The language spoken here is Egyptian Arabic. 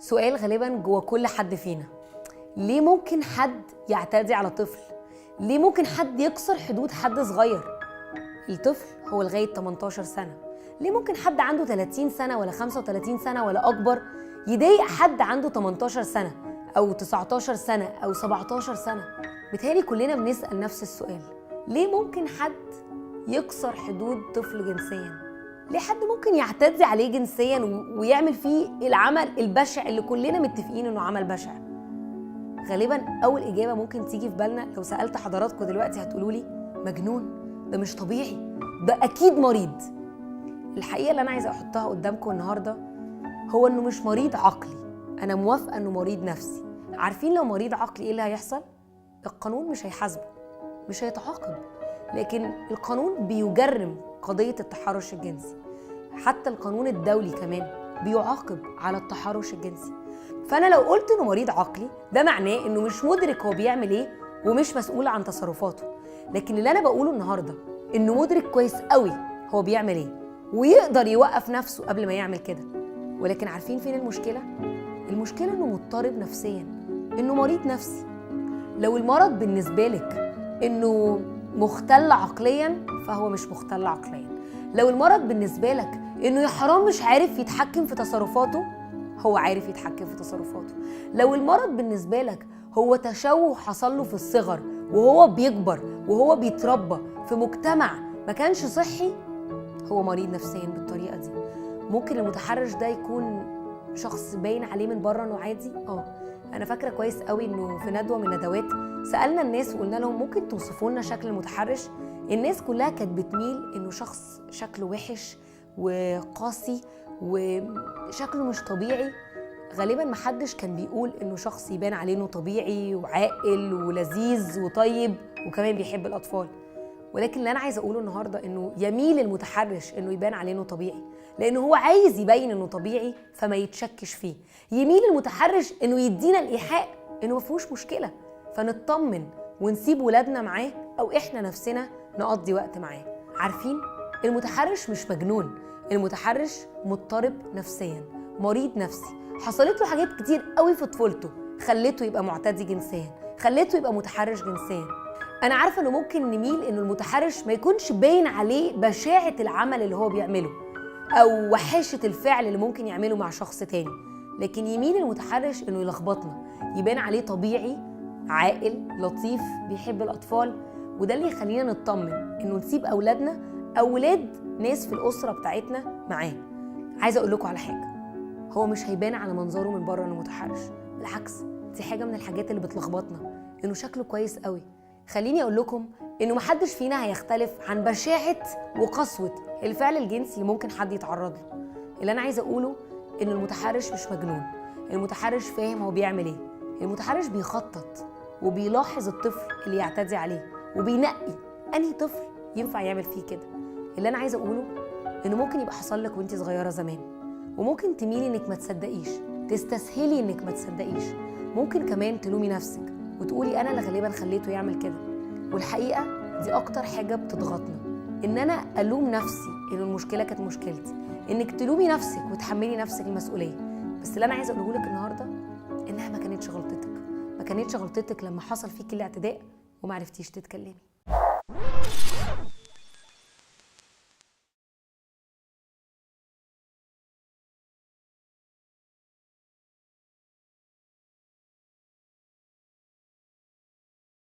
سؤال غالبا جوه كل حد فينا: ليه ممكن حد يعتدي على طفل؟ ليه ممكن حد يكسر حدود حد صغير؟ الطفل هو لغاية 18 سنة. ليه ممكن حد عنده 30 سنة ولا 35 سنة ولا أكبر يضايق حد عنده 18 سنة أو 19 سنة أو 17 سنة؟ بيتهيألي كلنا بنسأل نفس السؤال: ليه ممكن حد يكسر حدود طفل جنسيا؟ ليه حد ممكن يعتدي عليه جنسيا ويعمل فيه العمل البشع اللي كلنا متفقين انه عمل بشع؟ غالبا اول اجابه ممكن تيجي في بالنا لو سالت حضراتكم دلوقتي هتقولوا لي مجنون، ده مش طبيعي، ده اكيد مريض. الحقيقة اللي انا عايزه احطها قدامكم النهارده هو انه مش مريض عقلي. انا موافقة انه مريض نفسي. عارفين لو مريض عقلي ايه اللي هيحصل؟ القانون مش هيحاسبه، مش هيتعاقب، لكن القانون بيجرم قضية التحرش الجنسي. حتى القانون الدولي كمان بيعاقب على التحرش الجنسي. فانا لو قلت انه مريض عقلي ده معناه انه مش مدرك هو بيعمل ايه ومش مسؤول عن تصرفاته. لكن اللي انا بقوله النهارده انه مدرك كويس قوي هو بيعمل ايه ويقدر يوقف نفسه قبل ما يعمل كده. ولكن عارفين فين المشكلة؟ المشكلة انه مضطرب نفسيا، انه مريض نفسي. لو المرض بالنسبة لك انه مختل عقليا فهو مش مختل عقليا. لو المرض بالنسبة لك انه يا حرام مش عارف يتحكم في تصرفاته، هو عارف يتحكم في تصرفاته. لو المرض بالنسبة لك هو تشوه حصل له في الصغر وهو بيكبر وهو بيتربى في مجتمع ما كانش صحي، هو مريض نفسيا بالطريقة دي. ممكن المتحرش ده يكون شخص باين عليه من بره انه عادي. انا فاكره كويس قوي انه في ندوه من الندوات سالنا الناس وقلنا لهم ممكن توصفوا لنا شكل المتحرش؟ الناس كلها كانت بتميل انه شخص شكله وحش وقاسي وشكله مش طبيعي. غالبا محدش كان بيقول انه شخص يبان عليه انه طبيعي وعاقل ولذيذ وطيب وكمان بيحب الاطفال. ولكن اللي انا عايزه اقوله النهارده انه يميل المتحرش انه يبان عليه انه طبيعي، لانه هو عايز يبين انه طبيعي فما يتشكش فيه. يميل المتحرش انه يدينا الايحاء انه ما فيهوش مشكلة، فنطمن ونسيب ولادنا معاه او احنا نفسنا نقضي وقت معاه. عارفين المتحرش مش مجنون، المتحرش مضطرب نفسيا، مريض نفسي، حصلت له حاجات كتير قوي في طفولته خلته يبقى معتدي جنسيا، خلته يبقى متحرش جنسيا. انا عارفه انه ممكن نميل انه المتحرش ما يكونش باين عليه بشاعه العمل اللي هو بيعمله او وحاشه الفعل اللي ممكن يعمله مع شخص تاني، لكن يميل المتحرش انه يلخبطنا، يبان عليه طبيعي، عاقل، لطيف، بيحب الاطفال. وده اللي يخلينا نطمن انه نسيب اولادنا، اولاد ناس في الاسرة بتاعتنا معاه. عايزه اقول لكم على حاجة، هو مش هيبان على منظره من بره انه متحرش، بالعكس دي حاجة من الحاجات اللي بتلخبطنا انه شكله كويس قوي. خليني اقول لكم انه محدش فينا هيختلف عن بشاعه وقسوه الفعل الجنسي اللي ممكن حد يتعرض له. اللي انا عايزه اقوله ان المتحرش مش مجنون، المتحرش فاهم هو بيعمل ايه، المتحرش بيخطط وبيلاحظ الطفل اللي يعتدي عليه وبينقي انهي طفل ينفع يعمل فيه كده. اللي انا عايزه اقوله انه ممكن يبقى حصل لك وانت صغيرة زمان، وممكن تميلي انك ما تصدقيش، تستسهلي انك ما تصدقيش، ممكن كمان تلومي نفسك وتقولي انا اللي غالبا خليته يعمل كده. والحقيقة دي اكتر حاجة بتضغطنا، ان انا الوم نفسي ان المشكلة كانت مشكلتي، انك تلومي نفسك وتحملي نفسك المسؤولية. بس اللي انا عايزه اقوله لك النهارده انها ما كانتش غلطتك، ما كانتش غلطتك لما حصل فيك الاعتداء وما عرفتيش تتكلمي.